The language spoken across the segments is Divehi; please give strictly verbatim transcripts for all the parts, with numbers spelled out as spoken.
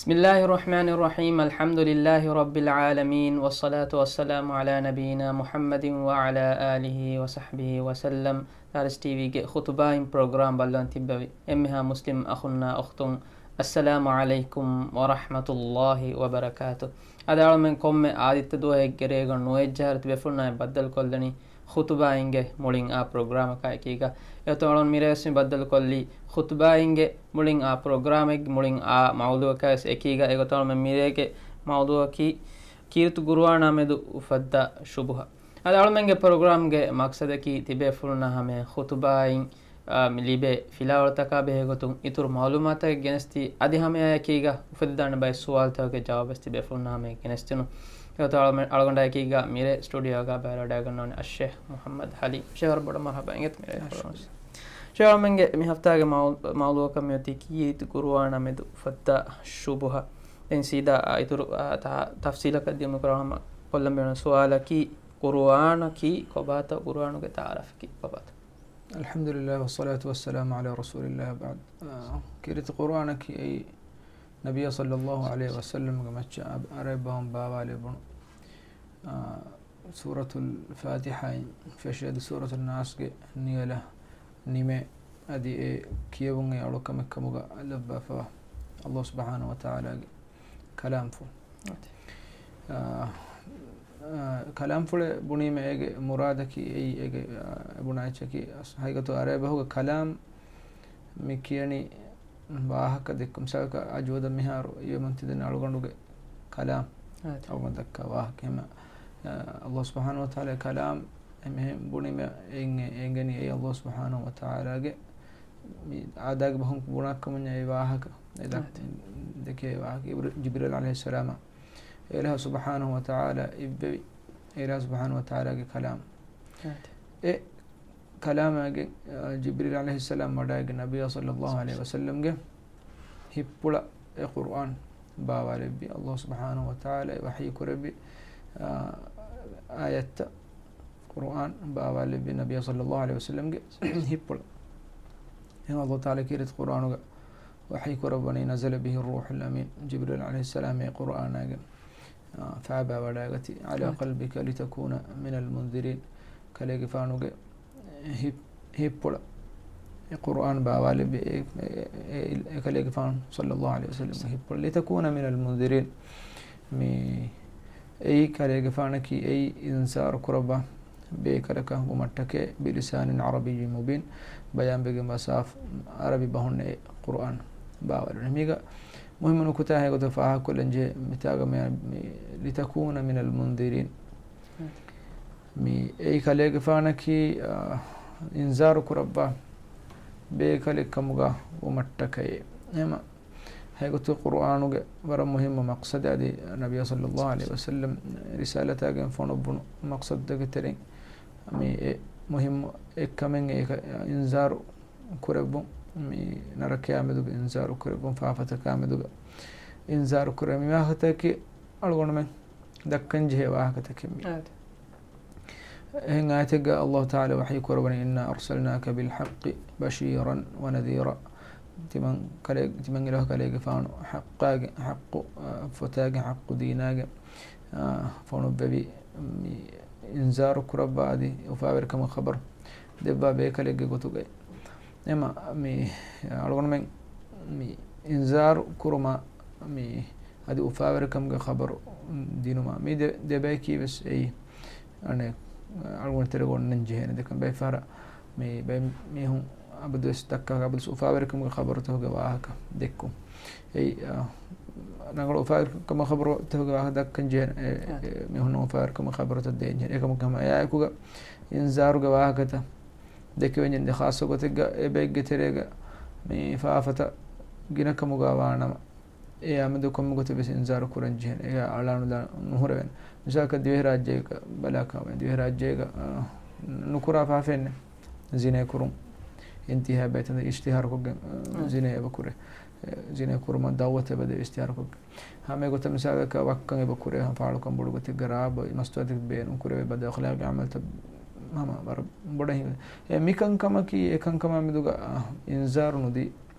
بسم الله الرحمن الرحيم. الحمد لله رب العالمين، والصلاة والسلام على نبينا محمد وعلى آله وصحبه وسلم. ދާރިސް ޓީވީގެ ޚުތުބާއިން ޕްރޮގްރާމް ބައްލަވަން ތިއްބެވި އެންމެހާ މުސްލިމް އަޚުންނާ އުޚްތުން، އައްސަލާމު ޢަލައިކުމް ވަރަޙްމަތުﷲި ވަބަރަކާތު. އަދި އަޅުމެން ކޮންމެ އާދިއްތަ ދުވަހެއްގެ ރޭގަނޑު ނުވައެއްޖަހާއިރު ތިބޭފުޅުންނާއި ބައްދަލުކޮށްލަނީ ޚުތުބާއިންގެ މުޅިން އާ ޕްރޮގްރާމަކާ އެކީގަ. އެގޮތުން އަޅުން މިރޭވެސް މި ބައްދަލުކޮށްލީ ޚުތުބާއިންގެ މުޅިން އާ ޕްރޮގްރާމެއްގެ މުޅިން އާ މައުޟޫޢަކާވެސް އެކީގަ. އެގޮތަށް އަޅުމެން މިރޭގެ މައުޟޫޢަކީ ކީރިތި ޤުރުއާނާ މެދު އުފައްދާ ޝުބުހަ. އަދި އަޅުމެންގެ ޕްރޮގްރާމްގެ މަޤްޞަދަކީ ތިބޭފުޅުންނާ ހަމަޔަށް ޚުތުބާއިން، އާ، މި ލިބޭ ފިލާވަޅުތަކާ ބެހޭ ގޮތުން އިތުރު މަޢުލޫމާތުތަކެއް ގެނެސްދީ، އަދި ހަމަޔާއެކީގަ އުފެދިދާނެ ބައެއް ސުވާލުތަކުގެ ޖަވާބުވެސް ތިބޭފުޅުންނާ ހަމަޔަށް ގެނެސްދިނުން. އެގޮތަށް އަޅުމެން އަޅުގަނޑާ އެކީގަ މިރޭ ސްޓޫޑިއޯގަ ބައިވެރިވެވަޑައިގަންނަވަނީ އައްޝޭޚް މުޙައްމަދު ޙަލީމް. ޝޭޚް ވަރަށް ބޮޑަށް މަރްޙަބާ އިނގޭތަ މިރޭ ފުރޮންސް. ޝޭޚް އަޅުމެންގެ މި ހަފްތާގެ މައު-، މައުޟޫޢަކަށް މިއޮތީ ކީރިތި ޤުރުއާނާ މެދު އުފައްދާ ޝުބުހަ. ދެން ސީދާ އިތުރު، އާ، ތަ-، ތަފްސީލަކަށް ދިޔުމުގެ ކުރަން ހަމަ ކޮށްލަން ބޭނުން ސުވާލަކީ، ޤުރުއާނަކީ ކޮބާތޯ؟ ޤުރުއާނުގެ ތަޢާރަފަކީ ކޮބާތޯ؟ الحمد لله والصلاة والسلام على رسول الله وبعد. އާ، ކީރިތި ޤުރުއާނަކީ އެއީ ނަބިއްޔާ ޞައްލައްލާހު ޢަލައިހި ވަސައްލަމްގެ މައްޗަށް އަ-، ޢަރަބި ބަހުން ބާވާލެވުނު، އާ، ސޫރަތުލް ފާތިޙާއިން ފެށި އަދި ސޫރަތުން ނާސްގެ ނިޔަލަށް ނިމޭ، އަދި އެ ކިޔެވުން އެ އަޅުކަމެއް ކަމުގަ ލައްވާފަވާ ﷲ ސުބްޙާނަހޫ ވަތަޢާލާގެ ކަލާމްފުޅު. އާ، އާ، ކަލާމްފުޅެއް ބުނީމަ އޭގެ މުރާދަކީ އެއީ އޭގެ، އާ، ބުނާ އެއްޗަކީ އަސް-، ހަގީގަތު ޢަރަބި ބަހުގަ ކަލާމް މި ކިޔަނީ ވާހަކަ ދެއްކުން. މިސާލަކަށް އަޖުވަދަށް މިހާރު އިވެމުން ތިދެން އަޅުގަނޑުގެ ކަލާމް އަޅުގަނޑު ދައްކާ ވާހަކަ. އެހެން، އާ، ﷲ ސުބްޙާނަހޫ ވަތަޢާލާ ކަލާމް އެމެހެން ބުނީމަ އެނގެ-، އެނގެނީ އެއީ ﷲ ސުބްޙާނަހޫ ވަތަޢާލާގެ މި އާދައިގެ ބަހުން ބުނާކަމުން އެ ވާހަކަ އެ ދައް-، ދެކޭ ވާހަކަ ޖިބްރީލް ޢަލައިހިއްސަލާމަށް އެ އިލާހު ސުބްޙާނަހޫ ވަތަޢާލާ އިއްވެވި، އެ އިލާހު ސުބްޙާނަހޫ ވަތަޢާލާގެ ކަލާމް. އެ ކަލާމާގެ، އާ، ޖިބްރީލް ޢަލައިހިއްސަލާމް ވަޑައިގެން ނަބިއްޔާ ޞައްލައްލާހު ޢަލައިހި ވަސައްލަމްގެ ހިތްޕުޅަށް އެ ޤުރުއާން ބާވާލެއްވި، ﷲ ސުބްޙާނަހޫ ވަތަޢާލާ ވަޙީ ކުރެއްވި، އާ، އާޔަތްތައް ޤުރުއާން ބާވާލެއްވި ނަބިއްޔާ ޞައްލައްލާހު ޢަލައިހި ވަސައްލަމްގެ ހިތްޕުޅަށް. އެހެން ﷲ ތަޢާލާ ކީރިތި ޤުރުއާނުގަ ވަޙީ ކުރައްވަނީ، نزل به الروح الأمين، ޖިބްރީލް ޢަލައިހިއްސަލާމް އެ ޤުރުއާނާގެ، އާ، ފާބާވަޑައިގަތީ، على قلبك لتكون من المنذرين، ކަލޭގެފާނުގެ ހިތް-، ހިތްޕުޅަށް އެ ޤުރުއާން ބާވާލެއްވި އެ، އެ، އެ، އެ ކަލޭގެފާނު ޞައްލައްލާހު ޢަލައިހި ވަސައްލަމްގެ ހިތްޕުޅަށް، لتكون من المنذرين، މި އެއީ ކަލޭގެފާނަކީ އެއީ އިންޒާރު ކުރައްވާ ބޭކަލަކަށް ވުމަށްޓަކައި، بلسان عربي مبين، ބަޔާންވެގެންވާ ސާފު ޢަރަބި ބަހުންނޭ ޤުރުއާން ބާވާލެވުނީ. މީގަ މުހިއްމު ނުކުތާ ހެޔޮގޮތަށް ފާހަގަކޮށްލަން ޖެހޭ މިތާގަ މި، މި، لتكون من المنذرين. މި އެއީ ކަލޭގެފާނަކީ، އާ، އިންޒާރު ކުރައްވާ ބޭކަލެއް ކަމުގަ ވުމަށްޓަކައި. އެހެން ހަގީގަތުގަ ޤުރުއާނުގެ ވަރަށް މުހިއްމު މަޤްޞަދެއް އަދި ނަބިއްޔާ ޞައްލައްލާހު ޢަލައިހި ވަސައްލަމް ރިސާލަތާގެން ފޮނުއްވުނު މަޤްޞަދުތަކެއް ތެރެއިން މި އެއް މުހިއްމު އެއްކަމެއް އެ އިންޒާރު ކުރެއްވުން، މި ނަރަކަޔާ މެދުގަ އިންޒާރު ކުރެއްވުން، ފާފަތަކާ މެދުގަ އިންޒާރު ކުރެއްވުން. މި ވާހަކަތަކަކީ އަޅުގަނޑުމެން ދައްކަން ޖެހޭ ވާހަކަތަކެއް މި. އާދެ. އެހެން އާޔަތެއްގަ ﷲ ތަޢާލާ ވަޙީ ކުރައްވަނީ، إنا أرسلناك بالحق بشيرا ونذيرا. ތިމަން ކަލޭ-، ތިމަން އިލާހު ކަލޭގެފާނު ޙައްޤާގެ، ޙައްޤު، އާ، ފޮތާގެ، ޙައްޤު ދީނާގެ، އާ، ފޮނުއްވެވި، މި އިންޒާރު ކުރައްވާ އަދި އުފާވެރިކަމުގެ ޚަބަރު ދެއްވާ ބޭކަލެއްގެ ގޮތުގައި. އެމަ މި އަޅުގަނޑުމެން މި އިންޒާރު ކުރުމާ މި އަދި އުފާވެރިކަމުގެ ޚަބަރު ދިނުމާ، މި ދެ-، ދެބަޔަކީ ވެސް އެއީ އަނެއް އަޅުގަނޑު ތެރޭގަ އޮންނަން ޖެހޭނެ ދެކަން. ބައެއް ފަހަރަށް މި ބައެއް މީހުން އަބަދުވެސް ދައްކާ އަބަދުވެސް އުފާވެރިކަމުގެ ޚަބަރުތަކުގެ ވާހަކަ ދެއްކުން. އެއީ، އާ، ރަނގަޅު އުފާވެރިކަމުގެ ޚަބަރުތަކުގެ ވާހަކަ ދައްކަން ޖެހޭނެ. އެ، އެ، މީހުންނަށް އުފާވެރިކަމުގެ ޚަބަރުތައް ދޭން ޖެހޭނެ. އެކަމަކު ހަމަ އެއާއެކުގަ އިންޒާރުގެ ވާހަކަތައް ދެކެވެންޏެއް ނެތް. ޚާއްޞަ ގޮތެއްގަ އެބައެއްގެ ތެރޭގަ މި ފާފަތައް ގިނަކަމުގަ ވާނަމަ، އެއާ މެދު ކޮންމެ ގޮތެއް ވެސް އިންޒާރު ކުރަން ޖެހޭނެ. އެއާ އަޅާ ނުލާ ނުހުރެވޭނެ. މިސާލަކަށް ދިވެހިރާއްޖޭގަ ބަލާކަމެއް، ދިވެހިރާއްޖޭގަ، އާ، ނުކުރާ ފާފައެއް ނެތް. ޒިނޭ ކުރުން، އިންތިހާބް ބައިތަން އިޝްތިހާރުކޮށްގެން، އާ، އާ. ޒިނޭ އެބަ ކުރޭ. އެ، ޒިނޭ ކުރުމަށް ދައުވަތު އެބަ ދޭ އިޝްތިހާރުކޮށްގެން. ހަމަ އެގޮތަށް މިސާލަކަށް ވައްކަން އެބަ ކުރޭ، ފާޅުކަން ބޮޑު ގޮތެއްގަ ރާ ބޮ-، މަސްތުވާތަކެއް ބޭނުން ކުރެވޭ، ބަދައިޚްލާގީ ޢަމަލުތައް ހަމަ ވަރަށް ބޮޑަށް ހިނގޭ. އެ މިކަންކަމަކީ އެކަންކަމާ މެދުގަ، އާ، އިންޒާރު ނުދީ،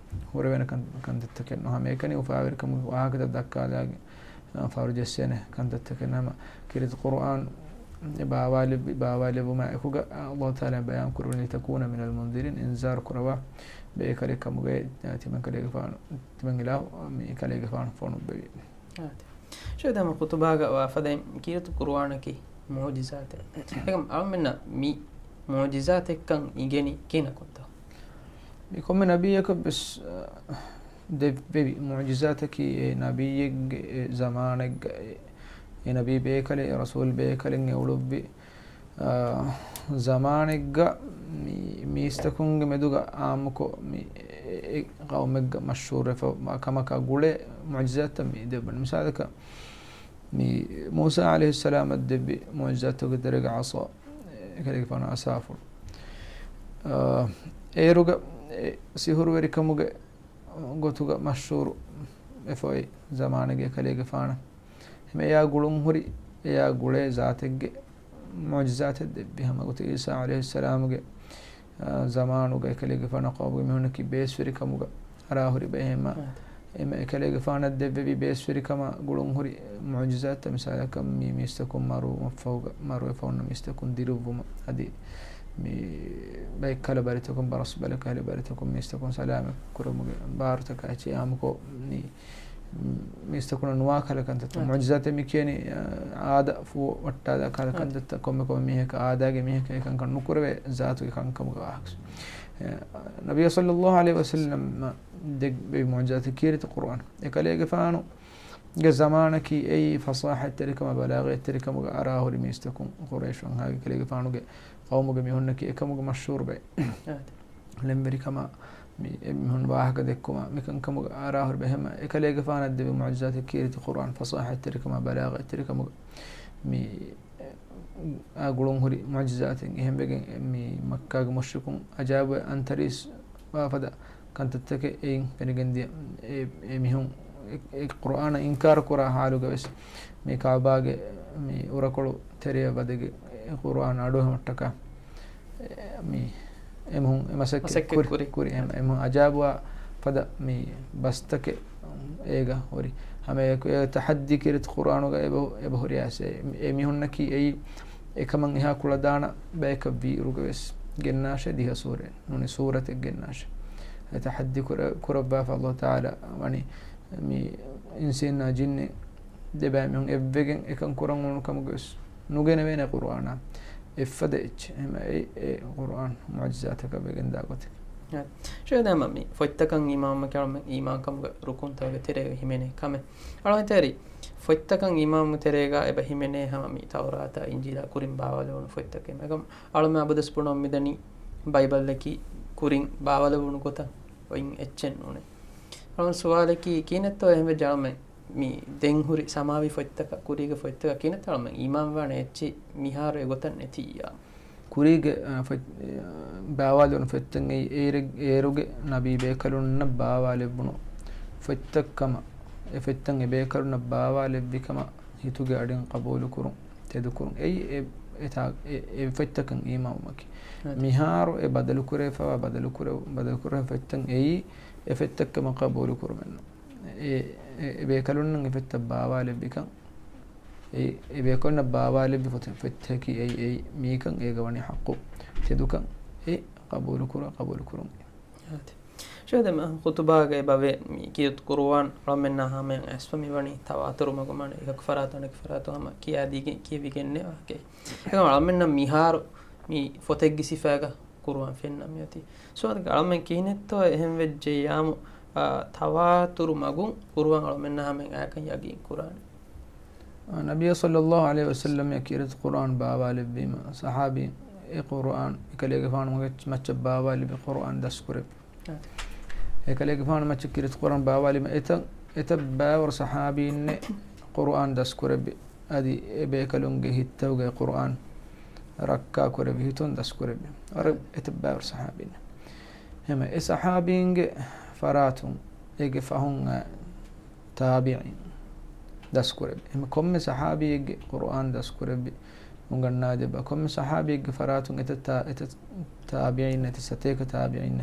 ހުރެވޭނެ ކަން، ކަންތައްތަކެއް ނޫން. ހަމައެކަނި އުފާވެރިކަމުގެ ވާހަކަތައް ދައްކާލާގެން، އާ، ފާރު ޖެއްސޭނެ ކަންތައްތަކެއް ނޫން. ހަމަ ކީރިތި ޤުރުއާން އެ ބާވާލެއްވި، ބާވާލެއްވުމާ އެކުގަ، އާ، ﷲ ތަޢާލާ ބަޔާން ކުރެވުނީ، "لِتَكُونَ مِنَ الْمُنْذِرِينَ" އިންޒާރު ކުރައްވާ ބައެއް ކަލޭގެފާނު، ތިމަން ކަލޭގެފާނު، ތިމަން އިލާހު މި ކަލޭގެފާނު ފޮނުއްވެވި. އާދެ. ޝައިދާ ހަމަ ޚުތުބާގަ ވާފަދައިން ކީރިތި ޤުރުއާނަކީ މުޢުޖިޒާތެއް. އެކަމް އަޅަމެންނަށް މި މުޢުޖިޒާތެއްކަން އިނގެނީ ކިހިނަކުންތޯ؟ މި ކޮންމެ ނަބިއްޔަކަށް ވެސް، އަ، ދެއްވެވި މުޢުޖިޒާތަކީ އެ ނަބިއްޔެއްގެ އެ ޒަމާނެއްގަ އެ، އެ ނަބީ ބޭކަލެއް، އެ ރަސޫލް ބޭކަލެއް އެ އުޅުއްވި، އާ، ޒަމާނެއްގަ މި، މީސްތަކުންގެ މެދުގަ އާއްމުކޮށް މި އެ، އެ ޤައުމެއްގަ މަޝްހޫރުވެފަ ކަމަކާ ގުޅޭ މުޢުޖިޒާތްތައް މި ދެއްވަން. މިސާލަކަށް، މި މޫސާ ޢަލައިހިއްސަލާމަށް ދެއްވި މުޢުޖިޒާތުގެ ތެރޭގަ ޢަޞާ، އެކަލޭގެފާނު ޢަޞާފުޅު. އާ، އޭރުގަ އެ ސިހުރުވެރިކަމުގެ ގޮތުގަ މަޝްހޫރު ވެފަ އޮތް ޒަމާނެއްގެ އެކަލޭގެފާނަށް ހަމަ އެއާ ގުޅުންހުރި، އެއާ ގުޅޭ ޒާތެއްގެ މުޢުޖިޒާތެއް ދެއްވި. ހަމަ ގޮތަށް ޢީސާ ޢަލައިހިއްސަލާމުގެ، އާ، ޒަމާނުގަ އެކަލޭގެފާނަށް ޤައުމުގެ މީހުންނަކީ ބޭސްވެރިކަމުގަ އަރާހުރި ބައެއް ހަމަ، އާދެ. އެމަ އެކަލޭގެފާނަށް ދެއްވެވި ބޭސްވެރިކަމާ ގުޅުންހުރި މުޢުޖިޒާތްތައް މިސާލަކަށް މި މީސްތަކުން މަރުވުމަށްފަހުގަ، މަރުވެފަ ހުންނަ މީސްތަކުން ދިރުއްވުމަށް އަދި މި ބައެއްކަހަލަ ބަލިތަކުން، ބަރަސް ބަލި ކަހަލަ ބަލިތަކުން މީސްތަކުން ސަލާމަތް ކުރުމުގެ ބާރުތަކާ އެއްޗެއް އާއްމުކޮށް މި މީސްތަކުންނަށް ނުވާ ކަހަލަ ކަންތައްތައް. އާ. މުޢުޖިޒާތެއް މި ކިޔަނީ، އާ، އާދަ ފޫ ވައްޓާލާ ކަހަލަ އާ. ކަންތައްތައް. ކޮންމެ ކޮންމެ މީހަކަށް އާދައިގެ މީހަކަށް އެކަންކަން ނުކުރެވޭ ޒާތުގެ ކަންކަމުގެ ވާހަކަ. އެ، ނަބިއްޔާ ޞައްލައްލާހު ޢަލައިހި ވަސައްލަމަށް ދެއްވި މުޢުޖިޒާތެއް ކީރިތި ޤުރުއާން. އެކަލޭގެފާނުގެ ޒަމާނަކީ އެއީ ފަޞާޙަތްތެރިކަމާ ބަލާޣަތްތެރިކަމުގަ އަރާހުރި މީސްތަކުން ޤުރައިޝު އަންހާގެ ކަލޭގެފާނުގެ ޤައުމުގެ މީހުންނަކީ އެކަމުގަ މަޝްހޫރު ބައެއް. އާދެ. ޅެންވެރިކަމާ، މި އެމީހުން ވާހަކަ ދެއްކުމާ، މިކަންކަމުގަ އަރާހުރި ބައެއް ހަމަ އެކަލޭގެފާނަށް ދެއްވި މުޢުޖިޒާތެއް ކީރިތި ޤުރުއާން ފަޞާޙަތްތެރިކަމާ ބަލާޣަތްތެރިކަމުގަ މި އާ ގުޅުންހުރި މުޢުޖިޒާތެއް. އެހެންވެގެން މި މައްކާގެ މުޝްރިކުން އަޖާއިބުވެ އަންތަރީސް ވާފަދަ ކަންތައްތަކެއް އެއިން ފެނިގެންދިޔަ. އެ، އެ މީހުން އެ، އެ ޤުރުއާނަށް އިންކާރު ކުރާ ޙާލުގަ ވެސް މި ކަޢުބާގެ މި އުރަކޮޅު ތެރެއަށް ވަދެގެ އެ ޤުރުއާން އަޑުއެހުމަށްޓަކާ އެ، މި އެމީހުން އެ މަސައްކަތް މަސައްކަތް ކުރި، ކުރި. ކުރި. އެ، އެމީހުން އަޖާއިބުވާ ފަދަ މި ބަސްތަކެއް އޭގަ ހުރި. ހަމައެކު އެ ތަޙައްދީ ކީރިތި ޤުރުއާނުގަ އެބަ، އެބަ ހުރި އާސޭ. އެ މީހުންނަކީ އެއީ އެކަމަށް އެހާ ކުޅަދާނަ ބަޔަކަށް ވީއިރުގަ ވެސް ގެންނާށޭ ދިހަ ސޫރައެއް ނޫނީ ސޫރަތެއް ގެންނާށޭ. އެ ތަޙައްދީ ކުރ، ކުރައްވާފަ ﷲ ތަޢާލާ ވަނީ މި އިންސީންނާ ޖިންނި ދެބައި މީހުން އެއްވެގެން އެކަން ކުރަން އުޅުނު ކަމުގަ ވެސް ނުގެނެވޭނެ ޤުރުއާނާ އެއްފަދަ އެއްޗެއް. އެހެންވެ އެ، އެ ޤުރުއާން މުޢުޖިޒާތަކަށް ވެގެންދާ ގޮތެއް. އެ، ޝައިދާ ހަމަ މި ފޮތްތަކަށް އީމާންވުމަކީ އަޅަމެން އީމާންކަމުގެ ރުކުންތަކުގެ ތެރޭގަ ހިމެނޭ ކަމެއް. އަޅަމެން ތެރި ފޮތްތަކަށް އީމާންވުމުގެ ތެރޭގަ އެބަ ހިމެނޭ ހަމަ މި ތައުރާތާ އިންޖީލާ ކުރިން ބާވާލެވުނު ފޮތްތަކެއް. އެކަމް އަޅަމެން އަބަދުވެސް ބުނަމުން މިދަނީ ބައިބަލަކީ ކުރިން ބާވާލެވުނު ގޮތަށް އޮތް އެއްޗެއް ނޫނޭ. އަޅަމެން ސުވާލަކީ ކިހިނެއްތޯ އެހެންވެއްޖެ އަޅަމެން މި ދެން ހުރި ސަމާވި ފޮތްތަކަށް، ކުރީގެ ފޮތްތަކަށް ކިހިނެއްތޯ އަޅަމެން އީމާންވާނެ އެއްޗެއް މިހާރު އެގޮތަށް ނެތިއްޔާ؟ ކުރީގެ، އަ، ފޮތް، އަ، ބާވާލެވުނު ފޮތްތައް އެއީ އޭރެ، އޭރުގެ ނަބީ ބޭކަލުންނަށް ބާވާލެއްވުނު ފޮތްތައް ކަމަށް، އެ ފޮތްތައް އެ ބޭކަލުންނަށް ބާވާލެއްވި ކަމަށް ހިތުގެ އަޑިން ޤަބޫލުކުރުން، ތެދުކުރުން. އެއީ އެ، އެތާ، އެ، އެ ފޮތްތަކަށް އީމާންވުމަކީ. އަދި. މިހާރު އެ ބަދަލުކުރެވިފަވާ، ބަދަލުކުރެ، ބަދަލުކުރެވޭ ފޮތްތައް އެއީ އެ ފޮތްތައް ކަމަށް ޤަބޫލުކުރުމެއްނު. އެ، އެ، އެ ބޭކަލުންނަށް އެ ފޮތްތައް ބާވާލެއްވިކަން، އެ، އެ ބޭކަލުންނަށް ބާވާލެއްވި ފޮތެއް، ފޮތްތަކީ އެއީ، އެއީ މީކަން އޭގަ ވަނީ ޙައްޤު ތެދުކަން އެ ޤަބޫލުކުރާ، ޤަބޫލުކުރުން. އާދެ. ޝައިދާ މި ޚުތުބާގައި ބަވޭ މި ކީރިތި ޤުރުއާން އަޅަމެންނާ ހަމަޔަށް އައިސްފަ މިވަނީ ތަވާތުރު މަގު މާނަ އެކަކު ފަރާތު އަނެކު ފަރާތު ހަމަ ކިޔާދީގެން ކިޔެވިގެންނޭ ވާހަކައެއް. އެކަމް އަޅަމެންނަށް މިހާރު މި ފޮތެއްގެ ސިފައިގަ ޤުރުއާން ފެންނަ މިއޮތީ. ސުވާލަކީ އަޅަމެން ކިހިނެއްތޯ އެހެން ވެއްޖެއްޔާމު، އާ، ތަވާތުރު މަގުން ޤުރުއާން އަޅަމެންނާ ހަމަޔަށް އައިކަން ޔަގީން ކުރާނެ؟ އާ، ނަބިއްޔާ ޞައްލައްލާހު ޢަލައިހި ވަސައްލަމަށް ކީރިތި ޤުރުއާން ބާވާލެއްވީމަ، ޞަޙާބީން އެ ޤުރުއާން އެކަލޭގެފާނު މަގެއް މައްޗަށް ބާވާލެއްވި ޤުރުއާން ދަސްކުރެއްވި. އާދެ. އެކަލޭގެފާނު މައްޗަށް ކީރިތި ޤުރުއާން ބާވާލީމަ އެތައް، އެތައް ބައިވަރު ޞަޙާބީންނެއް ޤުރުއާން ދަސްކުރެއްވި. އަދި އެ ބޭކަލުންގެ ހިތްތަކުގައި ޤުރުއާން ރައްކާކުރެއްވި، ހިތުން ދަސްކުރެއްވި. ވަރަށް އެތައް ބައިވަރު ޞަޙާބީން. ހަމަ އެ ޞަޙާބީންގެ ފަރާތުން އޭގެ ފަހުން އައި ތާބިޢީން ދަސްކުރެއްވި. ހަމަ ކޮންމެ ޞަޙާބީއެއްގެ ޤުރުއާން ދަސްކުރެއްވި އުނގަންނާދެއްވާ ކޮންމެ ޞަޙާބީއެއްގެ ފަރާތުން އެތައް ތާ، އެތައް ތާބިޢީން، އެތައް ސަތޭކަ ތާބިޢީން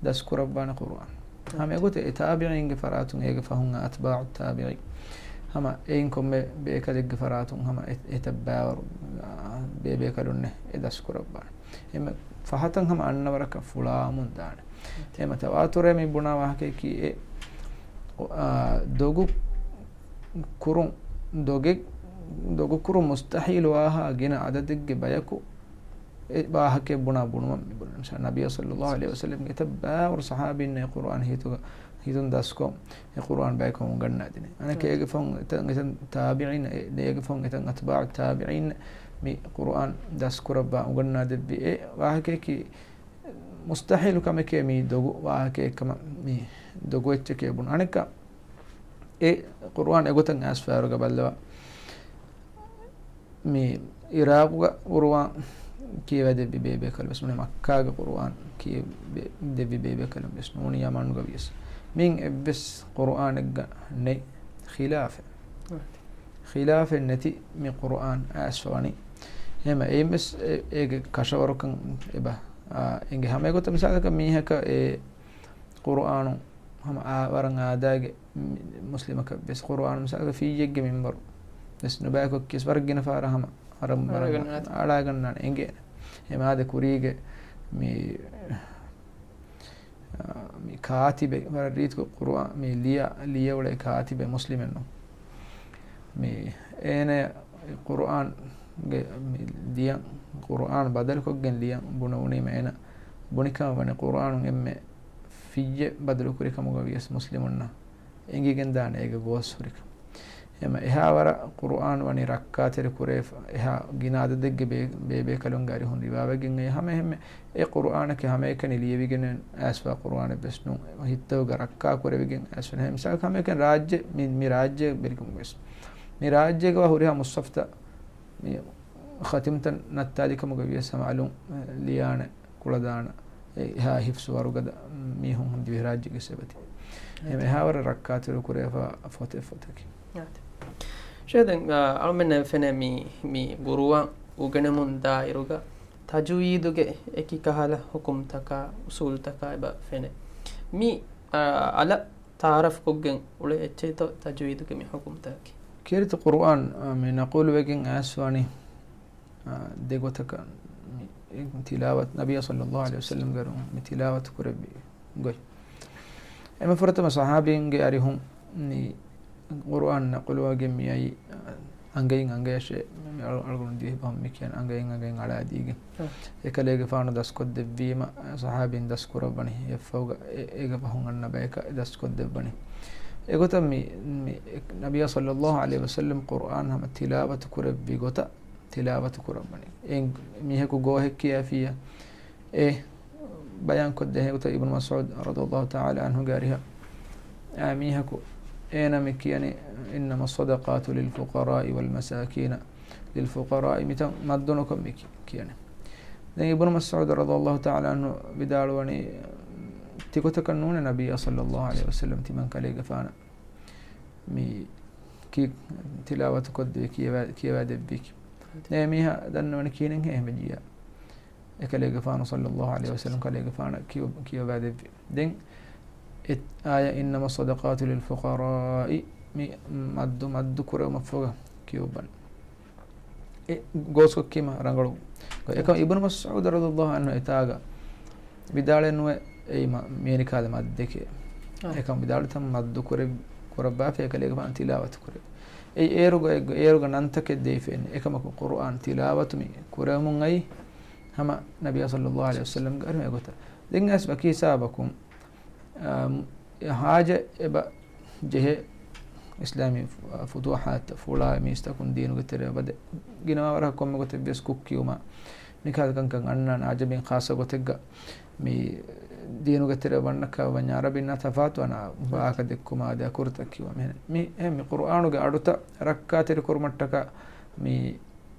ދަސްކުރައްވާނެ ޤުރުއާން. ހަމަ އެގޮތަށް އެ ތާބިޢީންގެ ފަރާތުން އޭގެ ފަހުން އަތްބާޢު ތާބިޢީ. ހަމަ އެއިން ކޮންމެ ބޭކަލެއްގެ ފަރާތުން ހަމަ އެ، އެތައް ބާވަރު، އާ، ބޭބޭކަލުންނެއް އެ ދަސްކުރައްވާނެ. އެމެ ފަހަތަށް ހަމަ އަންނަ ވަރަކަށް ފުޅާމުން ދާނެ. އެމެ ތަވާތުރޭ މި ބުނާ ވާހަކައަކީ އެ، އާ، ދޮގު ކުރުން، ދޮގެއް، ދޮގު ކުރުން މުސްތަޙީލު ވާހާ ގިނަ އަދަދެއްގެ ބަޔަކު އެ ވާހަކައެއް ބުނާ ބުނުމަށް މި ބުނަން. ނަބިއްޔާ ޞައްލައްލާހު ޢަލައިހި ވަސައްލަމްގެ އެތައް ބާވަރު ޞަޙާބީންނަށް އެ ޤުރުއާން ހިތުގަ، ހިތުން ދަސްކޮށް، އެ ޤުރުއާން ބަޔަކަށް އުނގަންނާދިނީ. އަނެކޭ އޭގެ ފަހުން އެތަން، އެތަން ތާބިޢީން، އެ، އޭގެ ފަހުން އެތަން އަތްބާޢު ތާބިޢީން މި ޤުރުއާން ދަސްކުރައްވާ އުނގަންނާދެއްވި އެ ވާހަކަޔަކީ މުސްތަޙީލު ކަމެކޭ މީ ދޮގު ވާހަކައެއް ކަމަށް މީ ދޮގު އެއްޗެކޭ ބުނުން. އަނެއްކާ އެ ޤުރުއާން އެގޮތަށް އައިސްފައިވަރުގަ ބައްލަވާ، މި އިރާޤުގަ ޤުރުއާން ކިޔަވައިދެއްވި ބޭބޭކަލު ވެސް ނޫނީ، މައްކާގެ ޤުރުއާން ކިޔަވައިދެއްވި ބޭބޭކަލު ވެސް ނޫނީ، ޔަމަނުގަ ވިޔަސް. މިއިން އެއްވެސް ޤުރުއާނެއްގަ ނެތް ޚިލާފެއް. ޚިލާފެއް ނެތި މި ޤުރުއާން އައިސްފަ ވަނީ. އެހެމަ އެއިން ވެސް އެ، އޭގެ ކަށަވަރުކަން އެބަ، އާ، އެނގޭ. ހަމަ އެގޮތަށް މިސާލަކަށް މީހަކަށް އެ ޤުރުއާނު ހަމަ އާ، ވަރަށް އާދައިގެ މު-، މުސްލިމަކަށް ވެސް ޤުރުއާނު މިސާލަކަށް ފިއްޔެއްގެ މިންވަރު ވެސް ނުބައިކޮށް ކިޔަސް ވަރަށް ގިނަ ފަހަރަށް ހަމަ ވަރަށް، ވަރަށް އަޅާގަންނާނެ. އަޅާގަންނާނެ އެނގޭނެ. އެމާދެ ކުރީގެ މި، އާ، މި ކާތިބެއް ވަރަށް ރީތިކޮށް ޤުރުއާ-، މި ލިޔާ، ލިޔެއުޅޭ ކާތިބެއް މުސްލިމެއް ނޫން. މި އޭނަ ޤުރުއާންގެ މި ލިޔަން، ޤުރުއާން ބަދަލުކޮށްގެން ލިޔަން ބުނު-، ބުނީމަ އޭނަ ބުނިކަމަށް ވަނީ ޤުރުއާނުން އެންމެ ފިއްޔެއް ބަދަލުކުރި ކަމުގަ ވިޔަސް މުސްލިމުންނަށް އެނގިގެންދާނެ އޭގެ ގޯސް ހުރިކަން. އެމަ އެހާ ވަރަށް ޤުރުއާން ވަނީ ރައްކާތެރި ކުރެވިފަ، އެހާ ގިނަ އަދަދެއްގެ ބޭ-، ބޭބޭކަލުންގެ އަރިހުން ރިވާވެގެން އައި ހަމަ އެހެންމެ އެ ޤުރުއާނަކީ ހަމައެކަނި ލިޔެވިގެން އައިސްފާ ޤުރުއާނެއް ވެސް ނޫން. ހިތަށް ރައްކާ ކުރެވިގެން އައިސްފަ. މިސާލަކަށް ހަމައެކަނި ރާއްޖެ، މި، މި ރާއްޖޭ ބެލިކަމުގަ ވެސް. މި ރާއްޖޭގަ ހުރިހާ މުޞްޙަފްތައް މި ޚަތިމްތައް ނައްތާލިކަމުގަ ވިޔަސް ހަމަ އަލުން ލިޔާނެ. ކުޅަދާނަ އެ އެހާ ހިފްޒު ވަރުގަދަ މީހުން ދިވެހިރާއްޖޭގެ ސެބަތި. އެހެން އެހާވަރަށް ރައްކާތެރި ކުރެވިފަ ފޮތެއް ފޮތަކީ. ޝޭޚް ދެން، އަ، އަޅުމެންނަށް ފެނޭ މި، މި ޤުރުއާން އުގެނެމުން ދާއިރުގަ ތަޖުވީދުގެ އެކި ކަހަލަ ޙުކުމްތަކާ އުޞޫލުތަކާ އެބަ ފެނޭ. މި، އަ، އަލަށް ތަޢާރަފްކޮށްގެން އުޅޭ އެއްޗެއްތޯ ތަޖުވީދުގެ މި ޙުކުމްތަކަކީ؟ ކީރިތި ޤުރުއާން، އަ، މި ނަޤުލުވެގެން އައިސްވަނީ، އާ، ދެގޮތަކަށް މި ތިލާވަތު، ނަބިއްޔާ ޞައްލައްލާހު ޢަލައިހި ވަސައްލަމްގެ އަރިހުން މި ތިލާވަތު ކުރެއްވި ގޮތް. އެންމެ ފުރަތަމަ ޞަޙާބީންގެ އަރިހުން މި ޤުރުއާން ނަޤުލުވެގެން މިއައީ، އަނގައިން އަނގަޔަށޭ، މި އަޅު-، އަޅުގަނޑު ދިވެހި ބަހުން މި ކިޔަން އަނގައިން އަނގައިން އަޅާދީގެން. އެކަލޭގެފާނު ދަސްކޮށްދެއްވީމަ، ޞަޙާބީން ދަސްކުރައްވަނީ އެއަށްފަހުގަ އެ-، އޭގެ ފަހުން އަންނަ ބަޔަކަށް ދަސްކޮށްދެއްވަނީ. އެގޮތަށް މި، މި ނަބިއްޔާ ޞައްލައްލާހު ޢަލައިހި ވަސައްލަމް ޤުރުއާން ހަމަ ތިލާވަތު ކުރެއްވި ގޮތަށް ތިލާވަތު ކުރައްވަނީ. އެ މީހަކު ގޯހެއް ކިޔާފިއްޔާ، އެ ބަޔާންކޮށްދޭ ހެގޮތަށް އިބްނު މަސްޢޫދު ރަޟިޔައްލާހު ތަޢާލާ ޢަންހުގެ އަރިހަށް އާ މީހަކު އޭނަ މި ކިޔަނީ، إنما الصدقات للفقراء والمساكين، للفقراء، މިތަން މައްދު ނުކޮށް މި ކި-، ކިޔަނީ. ދެން އިބްނު މަސްޢޫދު ރަޟިޔައްލާހު ތަޢާލާ ޢަންހު ވިދާޅުވަނީ، ތިގޮތަކަށް ނޫނޭ ނަބިއްޔާ ޞައްލައްލާހު ޢަލައިހި ވަސައްލަމް ތިމަން ކަލޭގެފާނަށް މި ކި-، ތިލާވަތު ކޮށްދެވި ކިޔަވާ-، ކިޔަވާދެއްވީކީ. އެ މީހާ ދަންނަވަނީ ކިހިނެއްހޭ އެހެން ޖިޔާ. އެކަލޭގެފާނު ޞައްލައްލާހު ޢަލައިހި ވަސައްލަމް ކަލޭގެފާނަށް ކިޔު-، ކިޔަވާދެއްވި. ދެން އެ އާޔަތް إنما الصدقات للفقراء މި މައްދު، މައްދު ކުރެވުމަށްފަހުގަ ކިޔުއްވަން. އެ ގޯސްކޮށް ކީމަ ރަނގަޅު. އެކަމް އިބްނު މަސްޢޫދު ރަޟިޔައްލާހު ޢަންހު އެތާގަ ވިދާޅެއް ނުވެ، އެއީ މަ-، މިޔަނިކާލަ މައްދެކޭ. އާ. އެކަމް ވިދާޅުވި ތަން މައްދު ކުރެ-، ކުރައްވާފަ އެކަލޭގެފާނު ތިލާވަތު ކުރެ. އެއީ އޭރުގަ، އޭރުގަ ނަންތަކެއް ދެވިފައިން. އެކަމަކު ޤުރުއާން ތިލާވަތު މި ކުރެވެމުން އައީ ހަމަ ނަބިއްޔާ ޞައްލައްލާހު ޢަލައިހި ވަސައްލަމްގެ އަރިހުން އެގޮތަށް. ދެން އައިސް ވަކި ހިސާބަކުން، އާ، އެ ހާޖަ އެބަ ޖެހޭ އިސްލާމީ ފު-، ފުތޫޙާތް ފުޅާ މީސްތަކުން ދީނުގެ ތެރެއަށް ވަދެ ގިނަވާ ވަރަކަށް ކޮންމެ ގޮތެއް ވިޔަސް ކުށް ކިޔުމާ މިކަހަލަ ކަންކަން އަންނާނެ. އަޖަމީން ޚާއްޞަ ގޮތެއްގަ މި ދީނުގެ ތެރެއަށް ވަންނަ ކައިވެންޏާ ޢަރަބިންނާ ތަފާތުވާނެ ވާހަކަ ދެއްކުމާ އަދި އަކުރުތައް ކިޔުމާ މިހެން. މި، އެ މި ޤުރުއާނުގެ އަޑުތައް ރައްކާތެރި ކުރުމަށްޓަކާ މި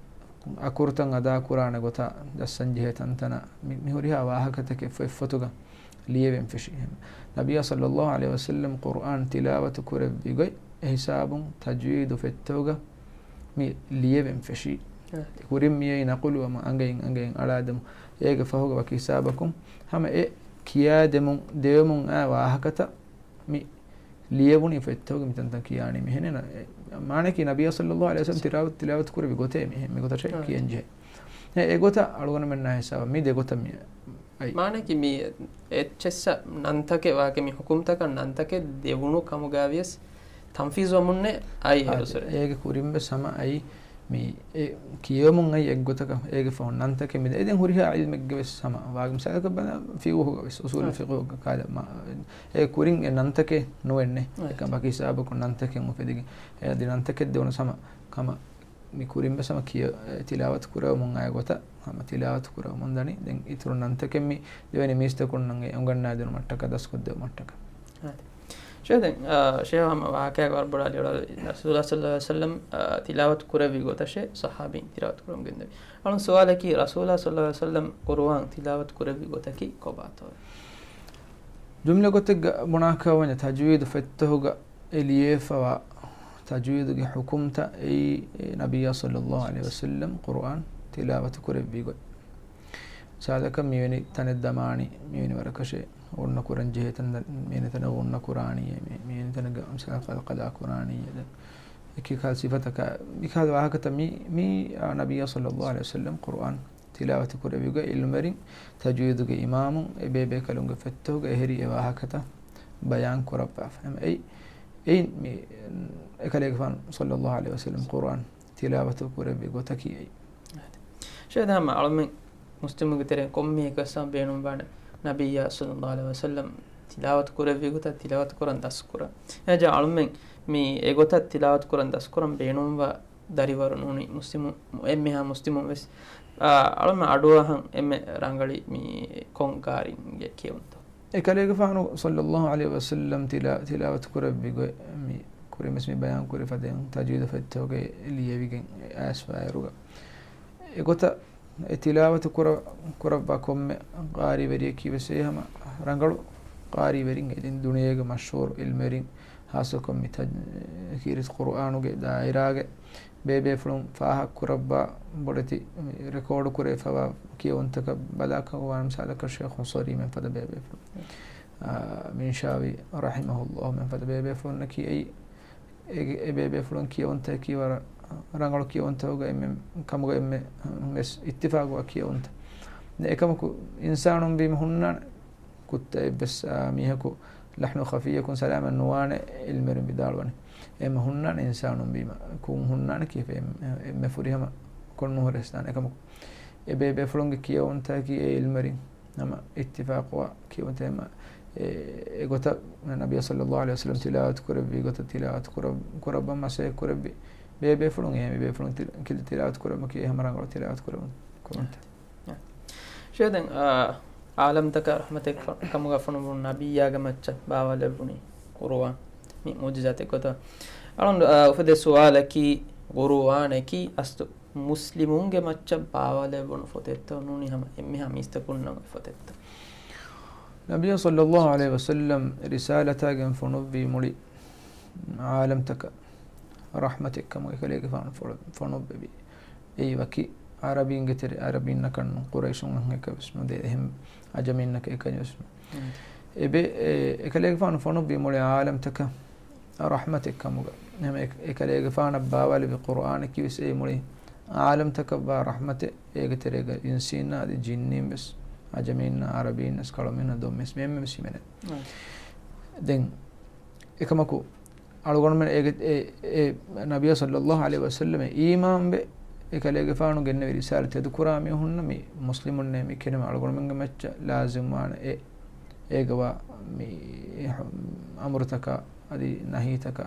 އަކުރުތައް އަދާކުރާނެ ގޮތާ ދައްސަން ޖެހޭ ތަންތަނަށް މި، މި ހުރިހާ ވާހަކަތަކެއް ފޮތްފޮތުގަ ލިޔެވެން ފެށީ. ނަބިއްޔާ ޞައްލައްލާހު ޢަލައިހި ވަސައްލަމް ޤުރުއާން ތިލާވަތު ކުރެއްވި ގޮތް އެ ހިސާބުން ތަޖްވީދު ފެއްތޯގަ މި ލިޔެވެން ފެށީ. އަ. ކުރިން މިއައީ ނަޤުލުވަމުން އަނގައިން އަނގައިން އަޅާދެމުން. އޭގެ ފަހުގަ ވަކި ހިސާބަކުން ހަމަ އެ ކިޔާދެމުން، ދެވެމުން އައި ވާހަކަތައް މި ލިޔެވުނީ ފޮތްތަކުގެ މިތަންތަން ކިޔާނީ މިހެނެއް. މާނައަކީ ނަބިއްޔާ ޞައްލައްލާހު ޢަލައިހި ވަސައްލަމް ތިލާވަތު، ތިލާވަތު ކުރެއްވި ގޮތޭ މި، މި ގޮތަށޭ ކިޔަން ޖެހޭ. އެ، އެގޮތަށް އަޅުގަނޑުމެންނާ ހިސާބަށް މި ދެގޮތަށް މި އައި. މާނައަކީ މި އެއްޗެއްސަށް ނަންތަކެއް ވާކެ މި ހުކުމްތަކަށް ނަންތަކެއް ދެވުނު ކަމުގައިވިޔަސް ތަންފީޒުވަމުންނޭ އައި އާ، އެރުސުރެ. އޭގެ ކުރިން ވެސް ހަމަ އައި މި އެ ކިޔެވެމުން އައި އެއްގޮތަކަށް އޭގެ ފަހުން ނަންތަކެއް މި ދެ. އެ ދެން ހުރިހާ ޢިލްމެއްގެ ވެސް ހަމަ ވާގި މިސާލަކަށް ބަލާ ފިޤުހުގަ ވެސް އުޞޫލު އާ. ފިޤުހުގަ ކާލަ މާ، އެ ކުރިން އެ ނަންތަކެއް ނުވެންނޭ. އާ. އެކަން ވަކި ހިސާބަކުން ނަންތަކެއް އުފެދިގެން އެ އަދި ނަންތަކެއް ދެވުނަސް ހަމަ ކަމަށް މި ކުރިން ވެސް ހަމަ ކިޔަ، އެ ތިލާވަތު ކުރެވެމުން އައި ގޮތަށް ހަމަ ތިލާވަތު ކުރެވެމުން ދަނީ. ދެން އިތުރު ނަންތަކެއް މި ދެވެނީ މީސްތަކުންނަށް އެ އުނގަންނާދިނުމަށްޓަކާ ދަސްކޮށްދެވުމަށްޓަކާ. އާދެ. ޝޭޚް ދެން، އާ، ޝޭޚް ހަމަ ވާޤިޢާގެ ވަރަށް ބޮޑަށް އަލިއަޅާ ރަސޫލާ ޞައްލަﷲު ޢަލައިހި ވަސައްލަމް، އާ، ތިލާވަތު ކުރެއްވި ގޮތަށޭ ޞަޙާބީން ތިލާވަތު ކުރަމުން ގެންދެވި. އަޅުން ސުވާލަކީ ރަސޫލާ ޞައްލަﷲު ޢަލައިހި ވަސައްލަމް ޤުރުއާން ތިލާވަތު ކުރެއްވި ގޮތަކީ ކޮބާތޯ؟ ޖުމްލަ ގޮތެއްގަ ބުނާކަށް ވަންޏާ ތަޖްވީދު ފޮތްތަކުގަ އެ ލިޔެފަވާ ތަޖްވީދުގެ ޙުކުމްތައް އެއީ، އެ، ނަބިއްޔާ ޞައްލަﷲު ޢަލައިހި ވަސައްލަމް ޤުރުއާން ތިލާވަތު ކުރެއްވި ގޮތް. މިސާލަކަށް މިވެނި ތަނެއް ދަމާނީ، މިވެނި ވަރަކަށޭ އޮންނަ ކުރަން ޖެހޭ ތަން، މިވެނި ތަނަށް އޮންނަ ކުރާނީ، މި، މިވެނި ތަނެއްގަ މިސާލަކަށް ޤަލަޤަލާ ކުރާނީ، އެކި ކަހަލަ ސިފަތަކާ، މިކަހަލަ ވާހަކަތައް މި، މި، އާ، ނަބިއްޔާ ޞައްލަﷲު ޢަލައިހި ވަސައްލަމް ޤުރުއާން ތިލާވަތު ކުރެއްވި ގޮތް ޢިލްމުވެރިން ތަޖްވީދުގެ އިމާމުން އެ ބޭބޭކަލުންގެ ފޮތްތަކުގަ އެހެރީ އެ ވާހަކަތައް ބަޔާން ކުރައްވާފަ. އެ، އެއިން މި، އެކަލޭގެފާނު ޞައްލަﷲު ޢަލައިހި ވަސައްލަމް ޤުރުއާން ތިލާވަތު ކުރެއްވި ގޮތަކީ އެއީ. ޝޭޚް ދެން ހަމަ އަޅުމެން މުސްލިމުންގެ ތެރެއިން ކޮންމެއަކަސް ބޭނުންވާނެ ނަބިއްޔާ ޞައްލަﷲު ޢަލައިހި ވަސައްލަމް ތިލާވަތު ކުރެއްވި ގޮތަށް ތިލާވަތު ކުރަން ދަސްކުރަން. އެހެންވެ އަޅުމެން މި އެގޮތަށް ތިލާވަތު ކުރަން ދަސްކުރަން ބޭނުންވާ ދަރިވަރު ނޫނީ މުސްލިމު، އެންމެހާ މުސްލިމުން ވެސް، އާ، އަޅުމެން އަޑުއަހަން އެންމެ ރަނގަޅީ މި ކޮން ޤާރީންގެ ކިޔެވުންތޯ؟ އެކަލޭގެފާނު ޞައްލަﷲު ޢަލައިހި ވަސައްލަމް ތިލާ، ތިލާވަތު ކުރެއްވި ގޮތް މި ކުރިން ވެސް މި ބަޔާން ކުރި ފަދައިން ތަޖްވީދު ފޮތްތަކުގައި ލިޔެވިގެން އައިސްފައި އިރުގަ އެގޮތަށް އެ ތިލާވަތު ކުރަ، ކުރައްވާ ކޮންމެ ޤާރީވެރިޔަކީ ވެސް އެ ހަމަ ރަނގަޅު ޤާރީވެރިން އެ ދިން ދުނިޔޭގެ މަޝްހޫރު ޢިލްމުވެރިން ޚާއްޞަކޮށް މި ތަޖް، ކީރިތި ޤުރުއާނުގެ ދާއިރާގެ ބޭބޭފުޅުން ފާހަގަކުރައްވާ ބޮޑެތި ރެކޯޑު ކުރެވިފައިވާ ކިޔެވުންތަކަށް ބަލާކަށް ވާނަމަ މިސާލަކަށް ޝޭޚު ހުސަރީމެން ފަދަ ބޭބޭފުޅުން، އާ، މިންޝާވީ ރަޙިމަހުﷲ މެން ފަދަ ބޭބޭފުޅުންނަކީ އެއީ އެ، އެ ބޭބޭފުޅުން ކިޔެވުންތަކީ ވަރަށް ރަނގަޅު ކިޔެވުންތަކުގަ އެންމެ، ކަމުގަ އެންމެ ވެސް އިއްތިފާގުވާ ކިޔެވުންތައް. އެކަމަކު އިންސާނުން ވީމަ ހުންނާނެ ކުއްތައެއް ވެސް، އާ، މީހަކު ލަޙްނު ޚަފިއްޔަކުން ސަލާމަތް ނުވާނެ ޢިލްމުވެރިން ވިދާޅުވަނީ. އެހެންމެ ހުންނާނެ އިންސާނުން ވީމަ ކުން ހުންނާނެ ކީފަ އެން، އެންމެ ފުރިހަމަ ކޮން ނުހުރެސްދާނެ. އެކަމަކު އެ ބޭބޭފުޅުންގެ ކިޔެވުންތަކީ އެ ޢިލްމުވެރިން ހަމަ އިއްތިފާޤުވާ ކިޔެވުންތައް އެމަ، އެ، އެގޮތަށް ނަބިއްޔާ ޞައްލަﷲު ޢަލައިހި ވަސައްލަމް ތިލާވަތު ކުރެއްވި ގޮތަށް ތިލާވަތު ކުރަ، ކުރައްވަން މަސައްކަތް ކުރެއްވި ބޭބޭފުޅުން އެހެން ބޭބޭފުޅުން ތި، ތިލާވަތު ކުރައްވަން ކިޔޭ ހަމަ ރަނގަޅު ތިލާވަތު ކުރެވުން ކުރުންތަ. ޝޭޚް ދެން، އާ، ޢާލަމްތަކަށް ރަޙްމަތެއް ކަ، ކަމުގަ ފޮނުވުނު ނަބިއްޔާގެ މައްޗަށް ބާވާލެއްވުނީ ޤުރުއާން މި މުޢުޖިޒާތެއް ގޮތަށް. އަޅުން، އާ، އުފެދޭ ސުވާލަކީ ޤުރުއާނަކީ އަސްލު މުސްލިމުންގެ މައްޗަށް ބާވާލެއްވުނު ފޮތެއްތޯ ނޫނީ ހަމަ އެންމެހާ މީސްތަކުންނަށް އޮތް ފޮތެއްތޯ؟ ނަބިއްޔާ ޞައްލަﷲު ޢަލައިހި ވަސައްލަމް ރިސާލަތާގެން ފޮނުއްވީ މުޅި ޢާލަމްތަކަށް ރަޙްމަތެއްކަމުގައި އެކަލޭގެފާނު ފޮ، ފޮނުއްވެވި. އެއީ ވަކި ޢަރަބީންގެ ތެރެ، ޢަރަބީންނަކަށް ނޫން، ޤުރައިޝުންނަކަށް އެކަށް ވެސް ނުދޭ، އެހެން ޢަޖަމީންނަކަށް އެކަށް ވެސް ނޫން. އެބެ، އެ، އެކަލޭގެފާނު ފޮނުއްވީ މުޅި ޢާލަމްތަކަށް ރަޙްމަތެއްކަމުގަ. އެހެން އެ، އެކަލޭގެފާނަށް ބާވާލެއްވި ޤުރުއާނަކީ ވެސް އެ މުޅި ޢާލަމްތަކަށްވާ ރަޙްމަތެއް، އޭގެ ތެރޭގަ އިންސީންނާ އަދި ޖިންނީން ވެސް، ޢަޖަމީންނާ، ޢަރަބީން ވެސް، ކަޅުމެންނަށް ދޮންވެސް މި އެންމެ ވެސް ހިމެނޭ. އާ. ދެން އެކަމަކު، އަޅުގަނޑުމެން އޭގެ، އެ، އެ ނަބިއްޔާ ޞައްލަﷲު ޢަލައިހި ވަސައްލަމަށް އީމާންވެ، އެކަލޭގެފާނު ގެންނެވި ރިސާލަތް ތެދުކުރާ މީހުންނަށް މި މުސްލިމުންނޭ މި ކެނޑުމެ އަޅުގަނޑުމެންގެ މައްޗަށް ލާޒިމްވާނެ އެ، އޭގަވާ މި އަމުރުތަކާ އަދި ނަހީތަކާ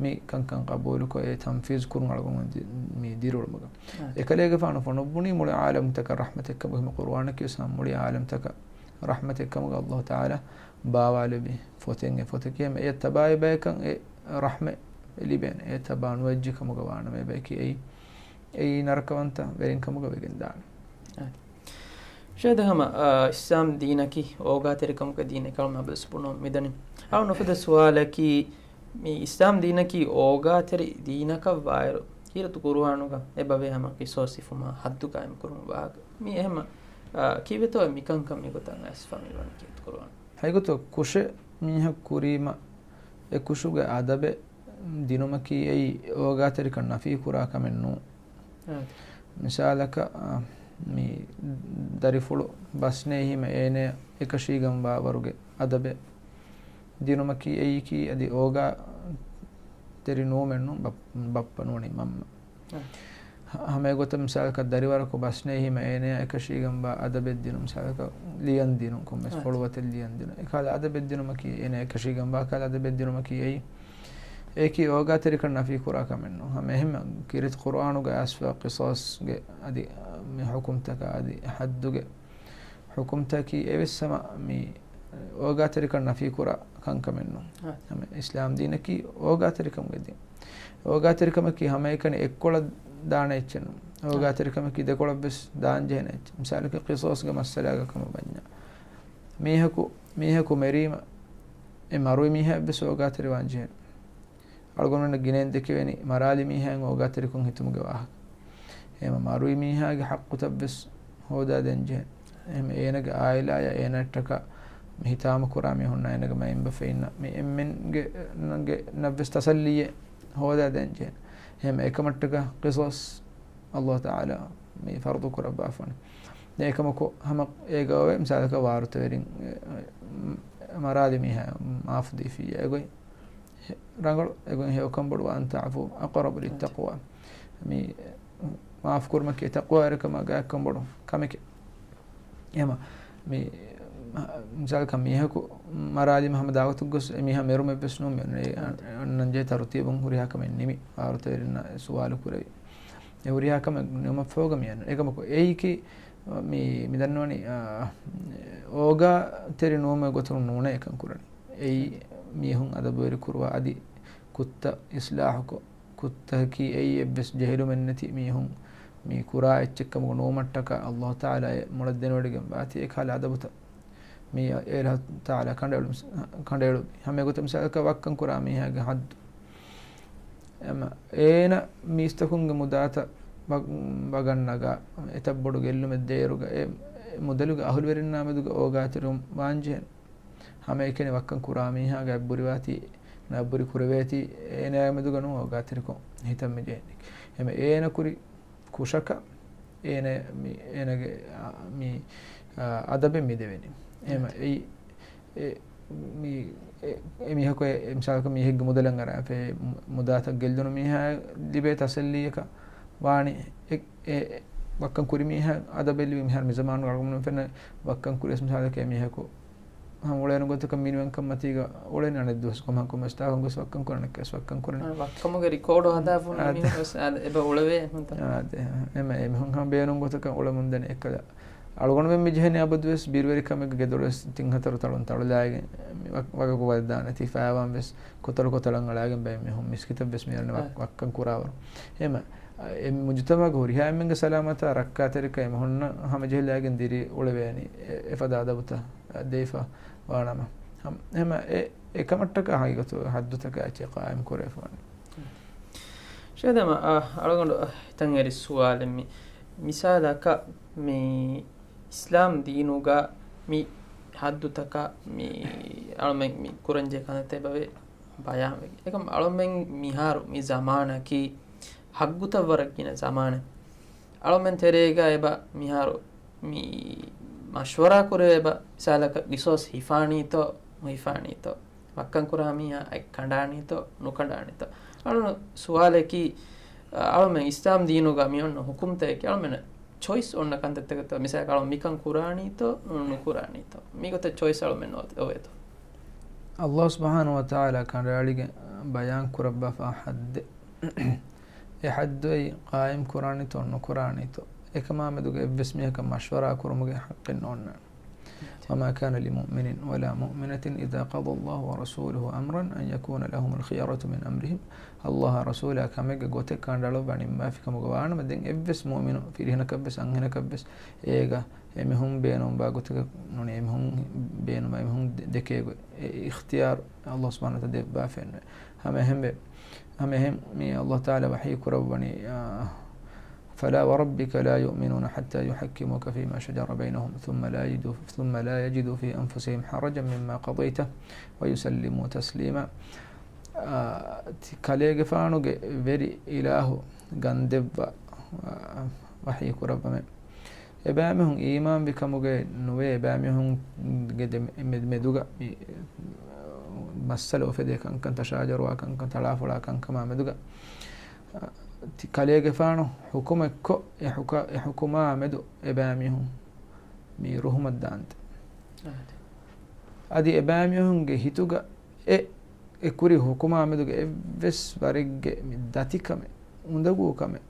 މި ކަންކަން ޤަބޫލުކޮށް އެ ތަންފީޒު ކުރުން އަޅުގަނޑު މި ދިރިއުޅުމުގަ. އާ. އެކަލޭގެފާނު ފޮނުއްވުނީ މުޅި ޢާލަމްތަކަށް ރަޙްމަތެއްކަމުގަ، މި ޤުރުއާނަކީ ވެސް މުޅި ޢާލަމްތަކަށް ރަޙްމަތެއްކަމުގަ ﷲ ތަޢާލާ ބާވާލެއްވި ފޮތެއް އެ ފޮތަކީ. އެ ތަބާއި ބަޔަކަށް އެ ރަޙްމަތް ލިބޭނެ. އެ ތަބާ ނުވެއްޖެ ކަމުގަ ވާނަމަ އެބަޔަކީ އެއީ، އެއީ ނަރަކަވަންތަ ވެރިން ކަމުގަ ވެގެން ދާނެ. އާ. ޝޭޚް ދެން ހަމަ، އާ، އިސްލާމް ދީނަކީ އޯގާތެރިކަމުގެ ދީނެއް ކަމަށް އަބަދުވެސް ބުނުން މިދަނީ. އަޅުގަނޑު އުފެދޭ ސުވާލަކީ، މި އިސްލާމް ދީނަކީ އޯގާތެރި ދީނަކަށް ވާއިރު، ކީރިތި ޤުރުއާނުގަ އެބަވޭ ހަމަ ޤިޞާޞް ހިފުމާ ޙައްދު ޤާއިމް ކުރުމުގެ ވާހަކަ. މި އެހެންމަ އާ، ކީއްވެތޯ މިކަންކަން މިގޮތަށް އައިސްފަ މިވަނީ ކީއްތަ ކުރުވާނީ؟ ހަގީގަތު ކުށެއް މީހަކު ކުރީމަ، އެ ކުށުގެ އަދަބެއް ދިނުމަކީ އެއީ އޯގާތެރިކަން ނަފީކުރާ ކަމެއް ނޫން. އާ. މިސާލަކަށް، އާ، މި ދަރިފުޅު ބަސް ނޭހީމަ އޭނަޔަށް އެކަށީގެންވާވަރުގެ އަދަބެއް ދިނުމަކީ އެއީކީ އަދި އޯގާތެރި ނުވުމެއް ނޫން، ބަ-، ބައްޕަ ނޫނީ މަންމަ. އާ. ހަ-، ހަމަ އެގޮތަށް މިސާލަކަށް ދަރިވަރަކު ބަސް ނޭހީމަ އޭނަޔާ އެކަށީގެންވާ އަދަބެއް ދިނުން، މިސާލަކަށް ލިޔަން ދިނުން، ކޮންމެސް އާ. ފޮޅުވަތެއް ލިޔަން ދިނުން. އެކަހަލަ އަދަބެއް ދިނުމަކީ އޭނަ އެކަށީގެންވާ ކަހަލަ އަދަބެއް ދިނުމަކީ އެއީ، އެއީކީ އޯގާތެރިކަން ނަފީކުރާ ކަމެއް ނޫން. ހަމަ އެހެންމެ ކީރިތި ޤުރުއާނުގަ އައިސްފަ ޤިޞާޞްގެ އަދި މި ޙުކުމްތަކާ އަދި ޙައްދުގެ ޙުކުމްތަކީ އެވެސް ހަމަ މި އޯގާތެރިކަން ނަފީކުރާ ކަންކަމެއް ނޫން. އާ. ހަމަ އިސްލާމް ދީނަކީ އޯގާތެރިކަމުގެ ދީން. އޯގާތެރިކަމަކީ ހަމައެކަނި އެއްކޮޅަށް ދާނެ އެއްޗެއް ނޫން. އާ. އޯގާތެރިކަމަކީ ދެކޮޅަށްވެސް ދާންޖެހޭނެ އެއްޗެއް. މިސާލަކަށް ޤިޞާޞްގެ މައްސަލާގަ ކަމަށް ވަންޏާ، މީހަކު، މީހަކު މެރީމަ، އެ މަރުވި މީހާއަށްވެސް އޯގާތެރިވާން ޖެހޭނެ. އަޅުގަނޑުމެންނަށް ގިނައިން ދެކެވެނީ މަރާލި މީހާއިން އޯގާތެރިކޮށް ހިތުމުގެ ވާހަކަ. އެހެން މަރުވި މީހާގެ ޙައްޤުތައްވެސް ހޯދާދޭން ޖެހޭ. އެހެން އޭނަގެ އާއިލާޔަށް އޭނައަށްޓަކާ މި ހިތާމަކުރާ މީހުންނާ އޭނަގެ މައިންބަފައިންނަށް މި އެންމެންގެ، ނަގެ، ނަށްވެސް ތަސައްލީއެއް ހޯދާދޭން ޖެހޭ. އެހެން އެކަމަށްޓަކާ ޤިޞާޞް އައްލާހު ތަޢާލާ މި ފަރުޟު ކުރައްވާފަން. ދެން އެކަމަކު ހަމަ އޭގަ އޮވޭ މިސާލަކަށް ވާރުތަވެރިން، އެ، މަރާލި މީހާ މާފު ދީފިއްޔާ އެގޮތް ރަނގަޅު އެގޮތް ހެޔޮކަން ބޮޑު، وأن تعفوا أقرب للتقوى. މި މާފު ކުރުމަކީ ތަޤްވާވެރިކަމާ ގާތްކަން ބޮޑު ކަމެކޭ. އެހެމަ މި މިސާލަކަށް މީހަކު މަރާލީމަ ހަމަ ދާވަތު ގޮސް އެ މީހާ މެރުމެއްވެސް ނޫން މި އޮންނަ އެ އަންނަން ޖެހޭ ތަރުތީބުން ހުރިހާ ކަމެއް ނިމި ވާރުތަވެރިންނާ ސުވާލު ކުރެވި. އެ ހުރިހާ ކަމެއް ނިމުމަށްފަހުގަ މި އަންނަން. އެކަމަކު އެއީކީ މި، މި ދަންނަވަނީ، އާ، އޯގާތެރި ނުވުމެއް ގޮތުން ނޫނޭ އެކަން ކުރަނީ. އެއީ މީހުން އަދަބުވެރި ކުރުވާ އަދި ކުށްތައް އިޞްލާޙުކޮށް، ކުށްތަކަކީ އެއީ އެއްވެސް ޖެހިލުމެއްނެތި މީހުން މި ކުރާ އެއްޗެއްކަމުގަ ނުވުމަށްޓަކާ އައްލާހު ތަޢާލާ އެ މޮޅަށް ދެނެވޮޑިގެން ވާތީ އެކަހަލަ އަދަބުތައް މި އެ އައްލާހު ތަޢާލާ ކަނޑައެޅު-، ކަނޑައެޅުއްވި. ހަމަ އެގޮތަށް މިސާލަކަށް ވައްކަން ކުރާ މީހާގެ ޙައްދު. އެމަ، އޭނަ މީސްތަކުންގެ މުދާތައް ވަ-، ވަގަށް ނަގާ، އެތައް ބޮޑު ގެއްލުމެއް ދޭއިރުގަ، އެ، އެ މުދަލުގެ އަހުލުވެރިންނާ މެދުގަ އޯގާތެރިވުން ވާންޖެހޭނެ. ހަމައެކަނި ވައްކަން ކުރާ މީހާގެ އަތްބުރިވާތީ، އަތްބުރި ކުރެވޭތީ، އޭނާގެ މެދުގަ ނޫން އޯގާތެރިކޮށް ހިތަށް މި ޖެހެނީ. އެމަ އޭނަ ކުރި ކުށަކަށް އޭނަ މި، އޭނަގެ، އާ، މި، އާ، އަދަބެއް މި ދެވެނީ. އެމަ އެއީ، އެ، މި، އެ، އެ މީހަކު އެ، އެ މިސާލަކަށް މީހެއްގެ މުދަލަށް އަރާފަ އެ މު-، މުދާތައް ގެއްލުނު މީހާ ލިބޭ ތަސައްލީއަކަށް ވާނީ އެ، އެ، އެ ވައްކަން ކުރި މީހާ އަދަބެއް ލިބި މިހާރު މި ޒަމާނުގަ އަޅުގަނޑުމެން ފެންނަ ވައްކަން ކުރިޔަސް މިސާލަކަށް އެ މީހަކު ހަމަ އުޅޭނު ގޮތަކަށް މިނިވަންކަން މަތީގަ އުޅެނީ އަނެއް ދުވަސް ކޮމަކު މަސްތާކުން ގޮސް ވައްކަން ކުރަނެއްކަސް ވައްކަން ކުރަނީ. އަ، ވައްކަމުގެ ރިކޯޑު ހަދާފަ އުނި އާ، މީހުން ވެސް އާ، އެބަ އުޅެވޭ ހުންތަ؟ އާ، އެ، އެމަ، އެމީހުން ހަމަ ބޭނުން ގޮތަކަށް އުޅެމުން ދެން އެއްކަލަ. އަޅުގަނޑުމެން މި ޖެހެނީ އަބަދުވެސް ބިރުވެރިކަމެއްގެ ގެދޮރުވެސް ތިން ހަތަރު ތަޅުން ތަޅުލާގެން މި ވަ-، ވަގަކު ވައްދާނެތީ ފައިވާން ވެސް ކޮތަޅު ކޮތަޅަށް އަޅާގެން ބައެއް މީހުން މިސްކިތަށް ވެސް މި އަންނަ ވަ-، އަ، ވައްކަން ކުރާވަރު. އެމަ، އެ މުޖުތަމަޢުގެ ހުރިހާ އެންމެންގެ ސަލާމަތާ ރައްކާތެރިކަން އެމީހުންނަށް ހަމަޖެހިލާގެން ދިރި އުޅެވޭނީ އެ-، އެފަދަ އަދަބުތައް ދެވިފަ ވާނަމަ. ހަމަ، ހަމަ އެ، އެކަމަށްޓަކާ ހަގީގަތު ޙައްދުތަކާ އެއްޗެއް ޤާއިމް ކުރެވިފަވަނީ. ޝޭޚް ދެމަ، އަ، އަޅުގަނޑު، އަ، ހިތަށް އެރި ސުވާލެއް މި. މިސާލަކަށް މި އިސްލާމް ދީނުގަ މި ޙައްދުތަކާ މި އަޅުމެން މި ކުރަންޖެހޭ ކަންތައްތައް އެބަ ވެ ބަޔާންވެގެން. އެކަމް އަޅުމެން މިހާރު މި ޒަމާނަކީ ޙައްގުތައް ވަރަށް ގިނަ ޒަމާނެއް. އަޅުމެން ތެރޭގަ އެބަ މިހާރު މި މަޝްވަރާ ކުރެވޭ އެބަ މިސާލަކަށް ޤިޞާޞް ހިފާނީތޯ ނުހިފާނީތޯ؟ ވައްކަން ކުރާ މީހާ އަތް ކަނޑާނީތޯ ނުކަނޑާނީތޯ؟ އަޅުން ސުވާލަކީ، އަ، އަޅުމެން އިސްލާމް ދީނުގަ މި އޮންނަ ޙުކުމްތަކަކީ އަޅުމެން ޗޮއިސް އޮންނަ ކަންތައްތަކެއްތޯ؟ މިސާލަކަށް އަޅުން މިކަން ކުރާނީތޯ ނުކުރާނީތޯ؟ މިގޮތަށް ޗޮއިސް އަޅުމެން އޮ-، އޮވޭތޯ؟ އައްލާހު ސުބްޙާނަހު ވަތަޢާލާ ކަނޑައެޅިގެން ބަޔާން ކުރައްވާފާ ޙައްދެއް. އެ ޙައްދުއައީ ޤާއިމް ކުރާނީތޯ ނުކުރާނީތޯ؟ އެކަމާމެދުގަ އެއްވެސް މީހަކަށް މަޝްވަރާ ކުރުމުގެ ޙައްޤެއް ނޯންނާނެ. وما كان لمؤمن ولا مؤمنة إذا قضى الله ورسوله أمرا أن يكون لهم الخيرة من أمرهم. އައްލާހާ ރަސޫލާ ކަމެއްގެ ގޮތެއް ކަނޑައަޅައްވާ ނިންމާފިކަމުގަ ވާނަމަ، ދެން އެއްވެސް މުއުމިނު ފިރިހެނަކަށްވެސް އަންހެނަކަށްވެސް އޭގަ އެމީހުން ބޭނުންވާ ގޮތަކަށް ނޫނީ، އެމީހުން ބޭނުންވާ އެމީހުން ދެ-، ދެކޭ ގޮތް އެ އިޚްތިޔާރު އައްލާހު ސުބްޙާނަހު ވަތަޢާލާ ދެއްވާފައެއްނުވޭ. ހަމަ އެހެންވެ، ހަމަ އެހެން މި އައްލާހު ތަޢާލާ ވަޙީ ކުރައްވަނީ، އާ، فلا وربك لا يؤمنون حتى يحكموك فيما شجر بينهم ثم لا يجدوا، ثم لا يجدوا في أنفسهم حرجا مما قضيت ويسلموا تسليما. އާ، ތި ކަލޭގެފާނުގެ ވެރި އިލާހު ގަންދެއްވާ، އާ، ވަޙީ ކުރައްވަމެ. އެބައިމީހުން އީމާންވި ކަމުގައި ނުވޭ، އެބައިމީހުންގެ ދެ-، މެ-، މެދުގަ މި، މައްސަލަ އުފެދޭ ކަންކަން، ތަށާޖަރުވާ ކަންކަން، ތަޅާފޮޅާ ކަންކަމާ މެދުގަ، ތި ކަލޭގެފާނު ޙުކުމެއްކޮށް، އެ ޙުކަ-، އެ ޙުކުމާ މެދު އެބައިމީހުން މި ރުހުމަށް ދާންތެ. އާދެ. އަދި އެބައިމީހުންގެ ހިތުގަ އެ، އެ ކުރި ޙުކުމާ މެދުގެ އެއްވެސް ވަރެއްގެ މި ދަތިކަމެއް، އުނދަގޫކަމެއް،